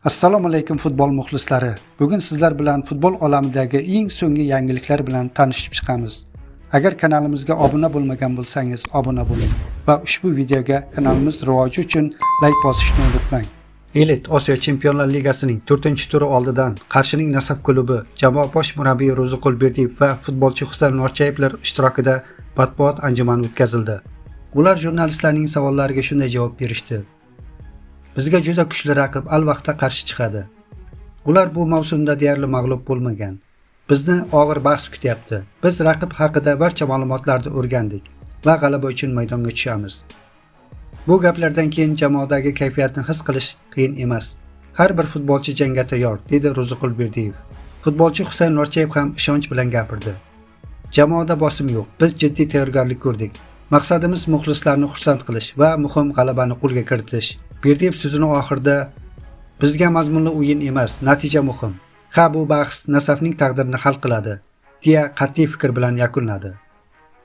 Assalomu alaykum, futbol muxlislari. Bugun sizlar bilan futbol olamidagi eng so'nggi yangiliklar bilan tanishib chiqamiz. Agar kanalimizga obuna bo'lmagan bo'lsangiz, obuna bo'ling va ushbu videoga kanalimiz rivoji uchun layk bosishni unutmang. Elit Osiyo Chempionlar Ligasining 4-turi oldidan Qarshining Nasaf klubi jamoa bosh murabbiyi Ro'ziqul Berdiyev va futbolchi Husan Norchayevlar ishtirokida matbuot anjumani o'tkazildi. Ular jurnalistlarning savollariga shunday javob berishdi: "Bizga juda kuchli raqib Al-Vahda qarshi chiqadi. Ular bu mavsumda deyarli mag'lub bo'lmagan. Bizni og'ir bahs kutyapti. Biz raqib haqida barcha ma'lumotlarni o'rgandik va g'alaba uchun maydonga tushamiz." Bu gaplardan keyin jamoadagi kayfiyatni his qilish qiyin emas. "Har bir futbolchi jangga tayyor", dedi Ro'ziqul Berdiyev. Futbolchi Husayn Norchayev ham ishonch bilan gapirdi. "Jamoada bosim yo'q. Biz jiddiy tayyorgarlik ko'rdik. Maqsadimiz muxlislarni xursand qilish va muhim g'alabani qo'lga kiritish." Berdiyev so'zini oxirida: "Bizga mazmunli o'yin emas, natija muhim. Ha, bu bahs Nasafning taqdirini hal qiladi", deya qat'iy fikr bilan yakunladi.